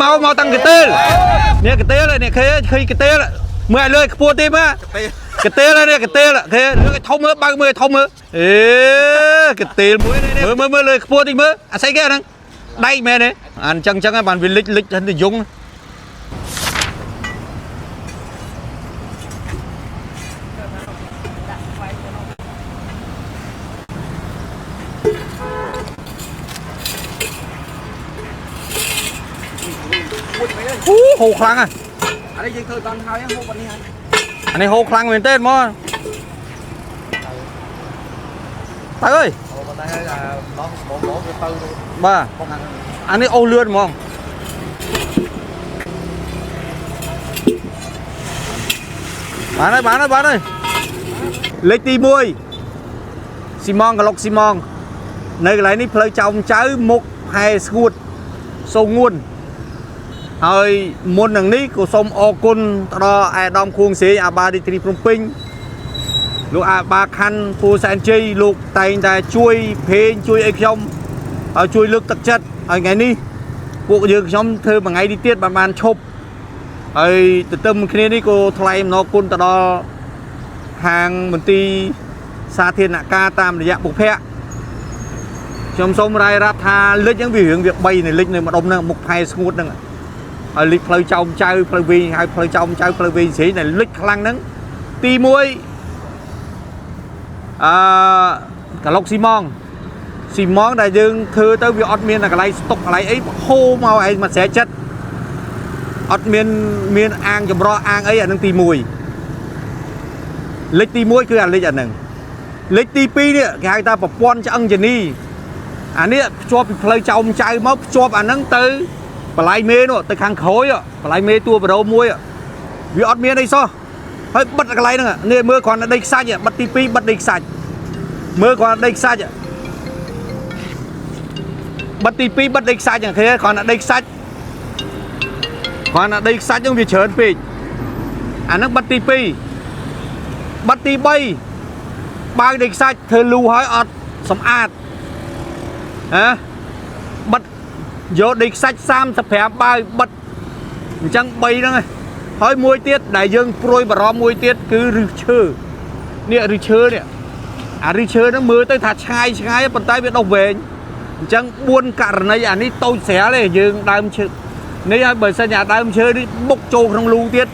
មកមកតាំងកទេលនេះកទេលនេះឃើញឃើញកទេលមើលឲ្យលើខ្ពស់ទេមើលកទេលនេះកទេលឃើញលើកឲ្យធំមើលបើកមើលឲ្យធំមើលអេកទេលមួយនេះមើលមើលមើលលើខ្ពស់តិចមើលអាស្អីគេអាហ្នឹងដែកមែនទេអាអញ្ចឹងអញ្ចឹងហើយបានវាលិចលិចទៅយងអូហូរខ្លាំងហ่ะ អានេះយើងធ្វើតន់ហើយហូបបាត់នេះហើយ អានេះហូរខ្លាំងមែនទេហ្មងទៅអើយ ហូបបាត់ហើយអាបងបងបងវាទៅ បាទ បងខាង អានេះអូសលឿនហ្មងបានហើយបានហើយបានហើយលេខទី1ស៊ីម៉ងក្លុកស៊ីម៉ងនៅកន្លែងនេះផ្លូវចោមចៅមុខផែស្ងួតសូងួនហើយមុននឹងនេះក៏សូមអរគុណទៅដល់អាយដាមខួងសេងអាបារីទ្រីភ្នំពេញលោកអាបាខណ្ឌពូសែនជ័យលោកតែងតែជួយភេងជួយអីខ្ញុំហើយជួយលើកទឹកចិត្តហើយថ្ងៃនេះពួកយើងខ្ញុំធ្វើមួយថ្ងៃនេះទៀតបានបានឈប់ហើយទន្ទឹមគ្នានេះក៏ថ្លែងអំណរគុណទៅដល់ខាងមន្ទីរសាធារណការតាមរយៈបុព្វៈខ្ញុំសូមរាយរាប់ថាលិចហ្នឹងវារឿងវា3នៅលិចនៅម្ដុំហ្នឹងមុខផែស្ងួតហ្នឹងហើយលិចផ្លូវចោមចៅផ្លូវវិញហើយផ្លូវចោមចៅផ្លូវវិញស្រីដែលលិចខ្លាំងហ្នឹងទី1អឺក្លុកស៊ីម៉ងស៊ីម៉ងដែលយើងធ្វើទៅវាអត់មានកន្លែងស្តុកកន្លែងអីហូរមកឯងមកស្រែចិត្តអត់មានមានអាងចម្រោះអាងអីអានឹងទី1លិចទី1គឺអាលិចអានឹងលិចទី2នេះគេហៅថាប្រព័ន្ធឆ្អឹងជនីអានេះភ្ជាប់ពីផ្លូវចោមចៅមកភ្ជាប់អានឹងទៅបន្លាយមេនោះទៅខាងក្រោយបន្លាយមេទួបរោមួយវាអត់មានអីសោះហើយបិទកន្លែងហ្នឹងនេះមើលគ្រាន់តែដីខ្សាច់បិទទី2បិទដីខ្សាច់មើលគ្រាន់តែដីខ្សាច់បិទទី2បិទដីខ្សាច់ហ្នឹងឃើញគ្រាន់តែដីខ្សាច់គ្រាន់តែដីខ្សាច់ហ្នឹងវាច្រើនពេកអាហ្នឹងបិទទី2បិទទី3បើកដីខ្សាច់ធ្វើលូហើយអត់សម្អាតហ៎បិទយកដីខ្សាច់35បាវបិទអញ្ចឹង3ហ្នឹងឯងហើយមួយទៀតដែលយើងព្រួយបារម្ភមួយទៀតគឺរឹសឈើនេះរឹសឈើនេះអារឹសឈើហ្នឹងមើលទៅថាឆ្ងាយឆ្ងាយប៉ុន្តែវាដុះវែងអញ្ចឹង4ករណីអានេះតូចស្រាលទេយើងដើមឈើនេះហើយបើសិនជាអាដើមឈើនេះបុកចូលក្នុងលូទៀត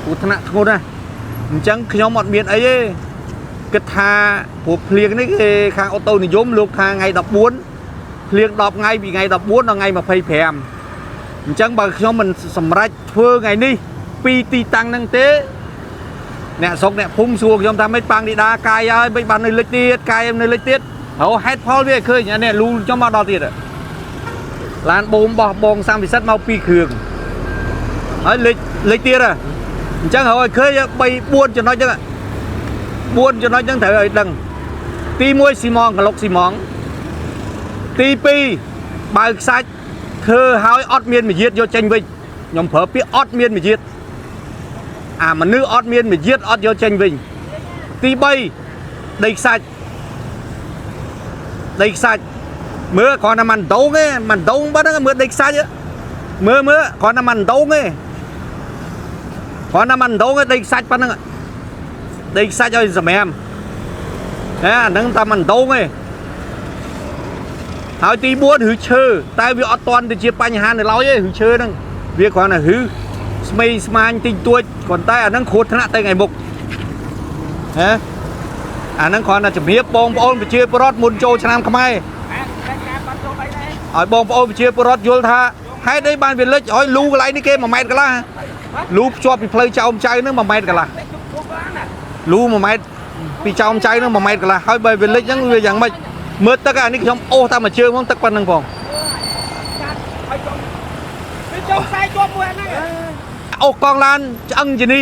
គ្រោះថ្នាក់ធ្ងន់ណាស់អញ្ចឹងខ្ញុំអត់មានអីទេគិតថាព្រោះភ្លៀងនេះគេខាងអូតូនិយមលោកថាថ្ងៃ14ភ្លៀង10ថ្ងៃពីថ្ងៃ14ដល់ថ្ងៃ25អញ្ចឹងបើខ្ញុំមិនសម្រេចធ្វើថ្ងៃនេះពីទីតាំងហ្នឹងទេអ្នកស្រុកអ្នកភូមិសួរខ្ញុំថាម៉េចប៉ាងឌីដាកាយហើយមិនបាននៅលិចទៀតកាយនៅលិចទៀតរហហេតុផលវាឲ្យឃើញអានេះលូខ្ញុំមកដល់ទៀតឡានបូមបោះបងសាំពិសិដ្ឋមកពីរគ្រឿងហើយលិចលិចទៀតហ៎អញ្ចឹងរហឲ្យឃើញ3 4ចំណុចហ្នឹង4ចំណុចហ្នឹងត្រូវឲ្យដឹងទី1ស៊ីម៉ងក្លុកស៊ីម៉ងទី2បើកខ្សាច់ធ្វើឲ្យអត់មានមយាទយកចេញវិញខ្ញុំប្រើពាក្យអត់មានមយាទអាមនុស្សអត់មានមយាទអត់យកចេញវិញទី3ដីខ្សាច់ដីខ្សាច់មើលគ្រាន់តែមិនដងទេមិនដងបាត់ហ្នឹងមើលដីខ្សាច់មើលមើលគ្រាន់តែមិនដងទេគ្រាន់តែមិនដងទេដីខ្សាច់ប៉ុណ្្នឹងដីខ្សាច់ឲ្យសម្រាមហ៎អាហ្នឹងតែមិនដងទេហើយទី4ឬឈើតែវាអត់ទាន់ទៅជាបញ្ហានៅឡើយទេឬឈើហ្នឹងវាគ្រាន់តែឬស្មេស្មាញតិចតួចគ្រាន់តែអាហ្នឹងគ្រោះថ្នាក់ទៅថ្ងៃមុខហ៎អាហ្នឹងគ្រាន់តែជំរាបបងប្អូនប្រជាពលរដ្ឋមុនចូលឆ្នាំខ្មែរឲ្យបងប្អូនប្រជាពលរដ្ឋយល់ថាហេតុអីបានវាលិចឲ្យលូកន្លែងនេះគេ1ម៉ែត្រកន្លះលូភ្ជាប់ពីផ្លូវចោមចៅហ្នឹង1ម៉ែត្រកន្លះលូ1ម៉ែត្រពីចោមចៅហ្នឹង1ម៉ែត្រកន្លះហើយបើវាលិចហ្នឹងវាយ៉ាងម៉េចមើលទឹកអានេះខ្ញុំអូសតាមមួយជើងហ្មងទឹកប៉ុណ្្នឹងផង វាចុងខ្សែជាប់មួយអាហ្នឹង អូសកង់ឡានឆ្អឹងជនី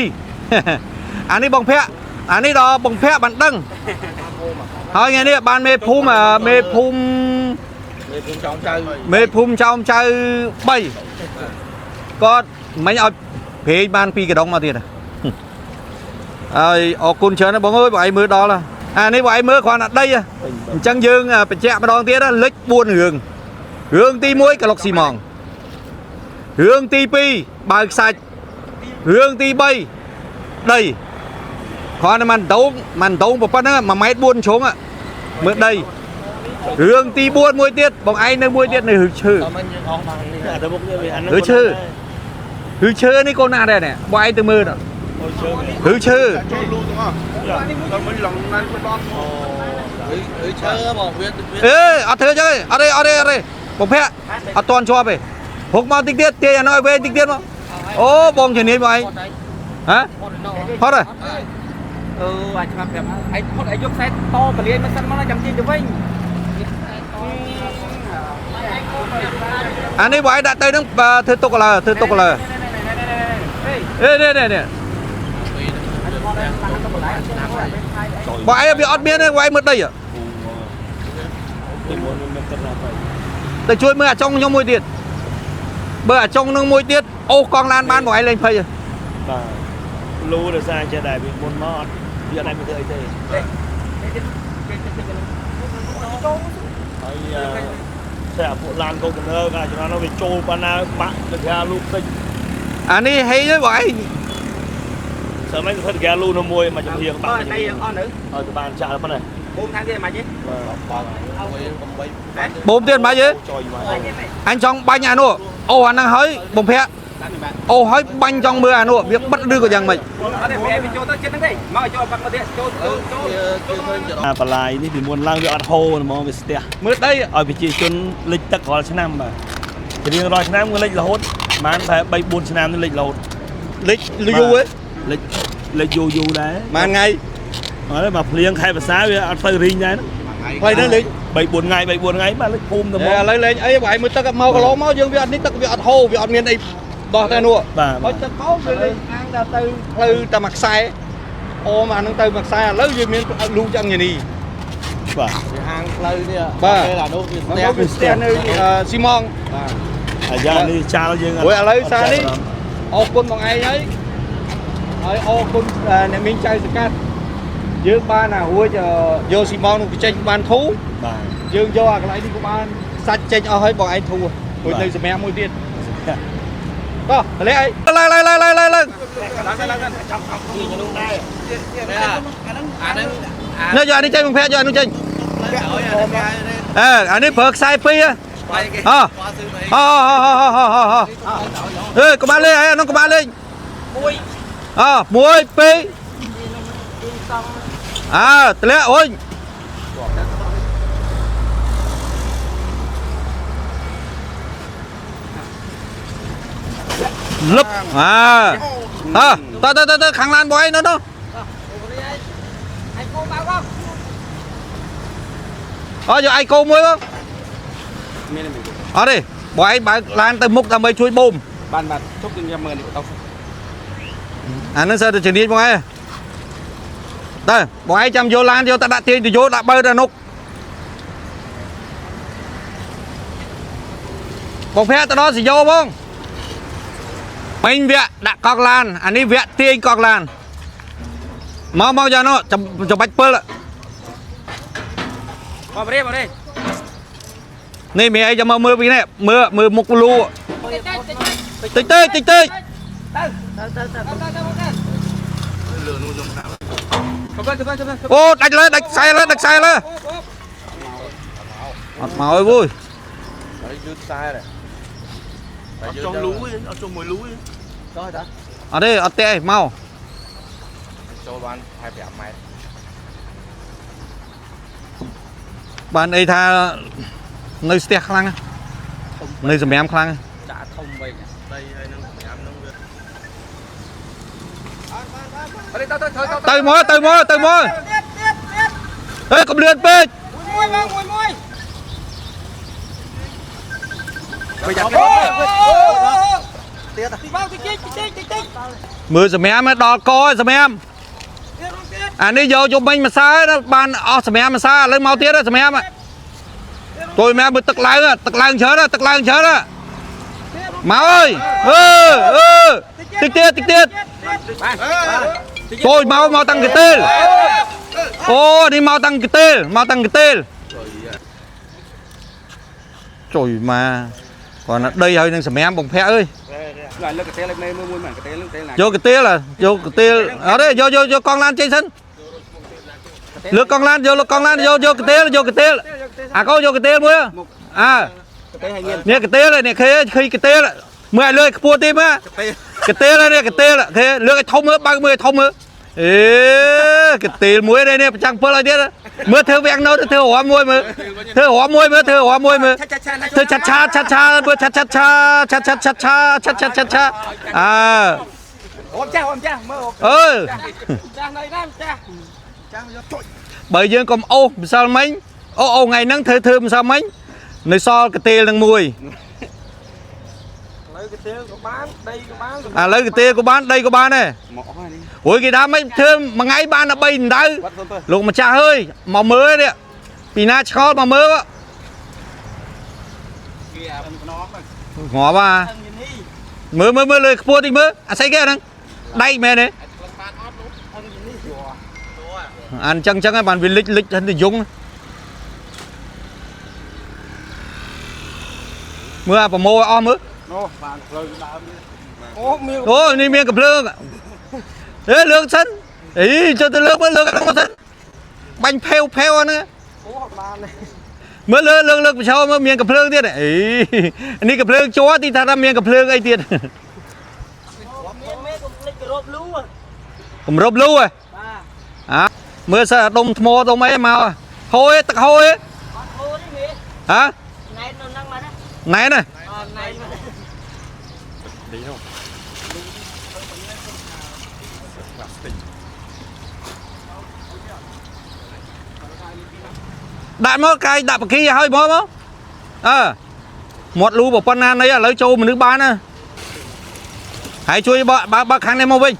អានេះបងភ័ក្រអានេះដល់បងភ័ក្របានដឹងហើយថ្ងៃនេះបានមេភូមិមេភូមិ មេភូមិចោមចៅ មេភូមិចោមចៅ3គាត់មិញឲ្យព្រែកបានពីរកដងមកទៀតហើយអរគុណច្រើនណាស់បងអើយបងឯងមើលដល់អានេះបងឯងមើលគ្រាន់តែដីអញ្ចឹងយើងបញ្ជាក់ម្ដងទៀតលិច4រឿងរឿងទី1ក្លុកស៊ីម៉ង រឿងទី2បើកសាច់រឿងទី3ដីគ្រាន់តែមិនដងមិនដងប៉ុណ្ណឹង1ម៉ែត្រ4ជ្រុងមើលដីរឿងទី4មួយទៀតបងឯងនៅមួយទៀតនៅរឿងឈើ តើមិនយើងអស់បាននេះ ទៅមុខនេះវាអាហ្នឹង ឬឈើ រឿងឈើនេះកូនណាដែរនេះបងឯងទៅមើលទៅ អូឈើ រឿងឈើ ចូលលូទាំងអស់ដល់មិនឡងណាស់ក៏ដល់ អឺឈើបងវាវា អេអត់ធ្វើចឹងទេអត់ទេអត់ទេអត់ទេបងភ័ក្រអត់តន់ជាប់ទេហុកមកតិចទៀតទាញអានោះឲ្យវែងតិចទៀតមកអូបងជំនាញបងឯងហ៎ហត់ហើយ អឺអាចឆ្មាំប្រាប់ឯងផុតឯងយកខ្សែតពលាយមកសិនមកចាំទាញទៅវិញ អានេះបងឯងដាក់ទៅហ្នឹងបើធ្វើទុកឥឡូវធ្វើទុកឥឡូវអេនេះនេះនេះបងឯងវាអត់មានទេបងឯងមើលដីហ៎ ពីមុនមានទឹកណាទៅ ទៅជួយមើលអាចុងខ្ញុំមួយទៀតបើអាចុងនឹងមួយទៀតអូសកង់ឡានបានបងឯងលេងភ័យហ៎ បាទលូដោយសារចេះដែរពីមុនមកអត់វាអត់ដែរមានធ្វើអីទេហើយតែពួកឡានកូកនើកាច្រើននោះវាចូលប៉ុណ្ណាបាក់ទៅគេលូតិច អានេះហេងហើយបងឯង សើមិនធ្វើគេលូនៅមួយមកចំហៀងបាក់ អត់ដីអស់នៅ ឲ្យទៅបានចាក់ប៉ុណ្ណេះ បូមថាទៀតមិនទេ បូមទៀតមិនទេ ចុយមក អញចង់បាញ់អានោះអូអាហ្នឹងហើយបំភ័ក្រអូហើយបាញ់ចង់មើលអានោះវាបិទឬក៏យ៉ាងម៉េច អត់ទេវាចូលទៅចិត្តហ្នឹងទេមកចូលបាក់មកទៀតចូលចូលចូល អាបលាយនេះពីមុនឡើងវាអត់ហូរហ្មងវាស្ទះ មើលដី ឲ្យប្រជាជនលិចទឹករាល់ឆ្នាំបាទរៀងរាល់ឆ្នាំគឺលិចរហូតប្រហែលតែ3 4ឆ្នាំនេះលិចរហូត លិចលយូរហ៎ លិចលិចយូរយូរដែរ ម៉ានថ្ងៃ អត់ទេមកភ្លៀងខែភាសាវាអត់ទៅរីងដែរ ផ្លៃហ្នឹងលិច 3 4ថ្ងៃ3 4ថ្ងៃបាទលិចភូមិទៅមក ឥឡូវលេងអីបងឯងមើលទឹកមកគីឡូមកយើងវាអត់នេះទឹកវាអត់ហូរវាអត់មានអីដោះតែនោះ បាទ ហើយទឹកមកវាលេងអាងដល់ទៅផ្លូវតែមួយខ្សែអូមអាហ្នឹងទៅមួយខ្សែឥឡូវវាមានលូចឹងញនី បាទ វាអាងផ្លូវនេះ បាទ ពេលអានោះវាស្ទះ មកវាស្ទះនៅស៊ីម៉ង បាទ អាយ៉ានេះចាលយើង អូយឥឡូវសារនេះ អរគុណបងឯងហើយហើយអរគុណអ្នកមីងចៅសកាត់យើងបានអារួចយកស៊ីម៉ងនោះចេញបានធូរ បាទ យើងយកអាកន្លែងនេះក៏បានសាច់ចេញអស់ហើយបងឯងធូររួចនៅសម្រាប់មួយទៀតតោះតម្លាក់អីឡើងឡើងឡើងឡើងឡើង ឡើងឡើងឡើង ចាប់អត់ក្នុងដែរ អាហ្នឹងអា នេះយកអានេះចេញបងភ័ក្រយកអានោះចេញ អើ អេអានេះប្រើខ្សែពីរហ៎ បាយគេ អ ស្វាយគេ អហអេក្បាលលេងអីនោះក្បាលលេង មួយ អ1 2អើតម្លាក់អូយលឹបអើអើទៅទៅទៅខាងឡានបងឯងនោះនោះ ឯងគោបើក អើយកឯងគោមួយមក មានមាន អត់ទេបងឯងបើកឡានទៅមុខដើម្បីជួយបូម បានបាទជប់ខ្ញុំមើលនេះទៅ អានឹងសើទៅជំនាញបងឯងទៅបងឯងចាំយកឡានយកទៅដាក់ទាញទៅយកដាក់បើទៅនុកបងភ័ក្រទៅដល់សយោបងមិញវគ្គដាក់កង់ឡានអានេះវគ្គទាញកង់ឡានមកមកយ៉ាងនោះចាំបាច់ពិល មករៀបមកនេះ នេះមានអីចាំមកមើលពីនេះមើលមើលមុខលូតិចតិចតិចតិច ទៅទៅទៅទៅទៅមកទៅទៅទៅទៅ អូដាច់លើដាច់ខ្សែលើដាច់ខ្សែលើអត់មកអើយវយ ហើយយឺតខ្សែដែរ អត់ចង់លូទេអត់ចង់មួយលូទេ ចុះតា អត់ទេអត់ទេមក ចូលបាន25ម៉ែត្រ បានអីថានៅស្ទះខ្លាំងណាស់នៅសម្រាមខ្លាំងណាស់ ចាក់ធំវិញ ដីហើយនឹងសម្រាប់នឹងវា ទៅទៅទៅ ទៅមកទៅមកទៅមក ទៀតទៀតទៀត អេកុំលឿនពេក មួយមកមួយមួយទៀតទីបោតិចតិចតិចតិចតិច មើលសម្រាមដល់កហើយសម្រាម ទៀតទៀត អានេះយកយកមិញម្សៅណាបានអស់សម្រាមម្សៅឥឡូវមកទៀតហើយសម្រាមជួយមែនមើលទឹកឡើងទឹកឡើងច្រើនទឹកឡើងច្រើនមកអើយអឺអឺតិចទៀតតិចទៀត បាន ជួយមកមកតាំងកទេលអូនេះមកតាំងកទេលមកតាំងកទេលជួយមក គាត់ណាដីហើយនឹងសម្រាមបងភ័ក្រអើយ លើកកតេលឲ្យមើលមួយមើលកតេលនឹងកតេលណា យកកទៀលយកកទៀលអត់ទេយកយកយកកង់ឡានចេញសិនលើកកង់ឡានយកលើកកង់ឡានយកយកកទៀលយកកទៀលអាកូយកកទៀលមួយអើ កតេលឲ្យមាន នេះកទៀលនេះឃើញឃើញកទៀលមើលឲ្យលើខ្ពស់ទេមើលកទៀលនេះកទៀលឃើញលើកឲ្យធំមើលបើកមើលឲ្យធំមើលអេកទៀលមួយនេះប្រចាំង7ឲ្យទៀតមើលធ្វើវាំងណូតធ្វើរំមួយមើលធ្វើរំមួយមើលធ្វើរំមួយមើល ឆាឆាឆា ធ្វើឆាត់ឆាឆាត់ឆាមើលឆាត់ឆាត់ឆាឆាត់ឆាត់ឆាត់ឆាឆាត់ឆាត់ឆាត់ឆាអើ អូមចាស់អូមចាស់មើល អើ ចាស់នៅណាចាស់ចាស់យកចុច បើយើងកុំអូសម្សិលមិញអូអូថ្ងៃហ្នឹងធ្វើធ្វើម្សិលមិញនៅសល់កាទៀលនឹងមួយ លើកទៀលក៏បានដីក៏បាន ឥឡូវកាទៀលក៏បានដីក៏បានដែរ មកអស់នេះ រួយគេថាមិនធ្វើមួយថ្ងៃបានតែ3ដណ្ដៅ វត្តទៅ លោកម្ចាស់អើយមកមើលនេះពីណាឆ្កល់មកមើល គេអាខ្នង ងាប់អាមើលមើលមើលលើខ្ពស់តិចមើលអាស្អីគេអាហ្នឹងដែកមែនទេអានចឹងចឹងហើយបានវាលិចលិចទៅយងមើលអាប្រមោឲ្យអស់មើល អូបានផ្លូវដើមអូមាន អូនេះមានកំភ្លើងហេលើកសិនអីចូលទៅលើកមើលលើកហ្នឹងសិនបាញ់ផេវផេវហ្នឹង អូបាន មើលលើលើកលើកប្រឈមមើលមានកំភ្លើងទៀតអីនេះកំភ្លើងជ័រទីថាថាមានកំភ្លើងអីទៀត មានមេកុំភ្លេចគោរពលូ គម្របលូហ៎ បាទ អាមើលសិនអាដុំថ្មដុំអីមកហូយទឹកហូយ អត់ហូរទេមេ ហ៎ ណែននៅហ្នឹងមកណា ណែន អត់ណែនមក ដាក់មកកាយដាក់បគីឲ្យមកមកអើមាត់លូប៉ុណ្ណានៃឥឡូវចូលមនុស្សបានណាហើយជួយបើបើខាងនេះមកវិញ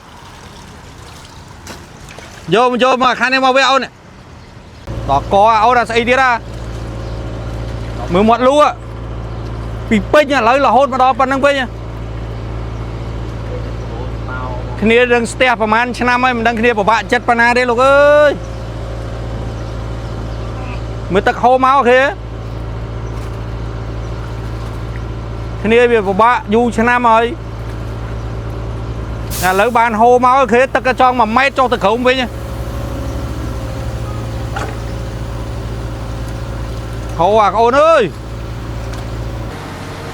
យកយកមកខាងនេះមកវិញអូនដល់កអូនអាស្អីទៀតអាមើលមាត់លូពីពេញឥឡូវរហូតមកដល់ប៉ុណ្្នឹងវិញគ្នានឹងស្ទះប្រហែលឆ្នាំហើយមិនដឹងគ្នាពិបាកចិត្តប៉ុណ្ណាទេលោកអើយមើលទឹកហូរមកគេគ្នាវាពិបាកយូរឆ្នាំហើយឥឡូវបានហូរមកគេទឹកក៏ចង់1ម៉ែត្រចុះទៅក្រោមវិញហូរអាអូនអើយ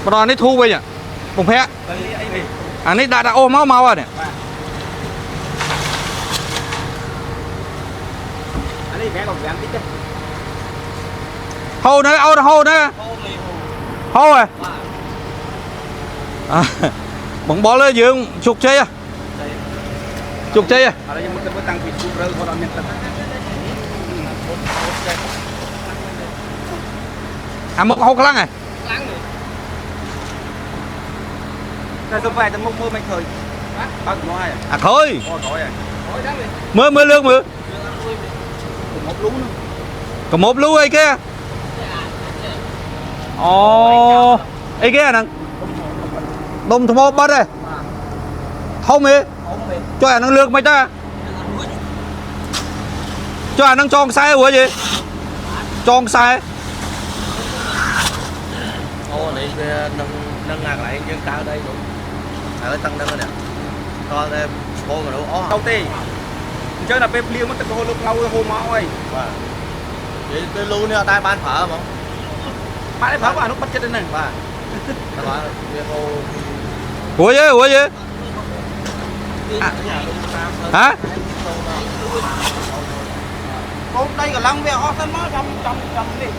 បណ្ដោះនេះធូរវិញបំភ័ក្រ អីវិញ អានេះដាក់ដាក់អូសមកមកហើយនេះ អានេះវាក៏វាតិចទេ ហូរនៅអូនហូរនៅហូរហ៎បងបលអើយយើងជោគជ័យជោគជ័យ ឥឡូវយើងមើលតាំងពីជូររើគាត់អត់មានទឹក អាមុខហូរខ្លាំងហ៎ តែសុំបែរតែមុខមើលមិនឃើញបើកមកហើយ អាឃើញ អូក្រោយហើយ មើលមើលលើកមើល មកលូនោះ កមុបលូអីគេអូអីគេអាហ្នឹងដុំថ្មបិទហ៎ធំហ៎ជួយអាហ្នឹងលើកមិនទៅជួយអាហ្នឹងចងខ្សែរួចហ៎ចងខ្សែ អូនេះវានឹងនឹងអាកន្លែងយើងកើដីនោះហើយតាំងនឹងនេះតតែបងមនុស្សអស់ ទៅទេអញ្ចឹងដល់ពេលភ្លៀងមកទឹកហូរលើផ្លូវហូរមកហើយ បាទនិយាយទៅលូនេះអត់ដែរបានប្រើហ្មង បាទឯងប្រើអានោះបាត់ចិត្តហ្នឹង បាទតែបាទវាហូរ រួចហ៎រួចហ៎ហ៎ កូនដីកន្លងវាអស់សិនមកចាំចាំចាំនេះ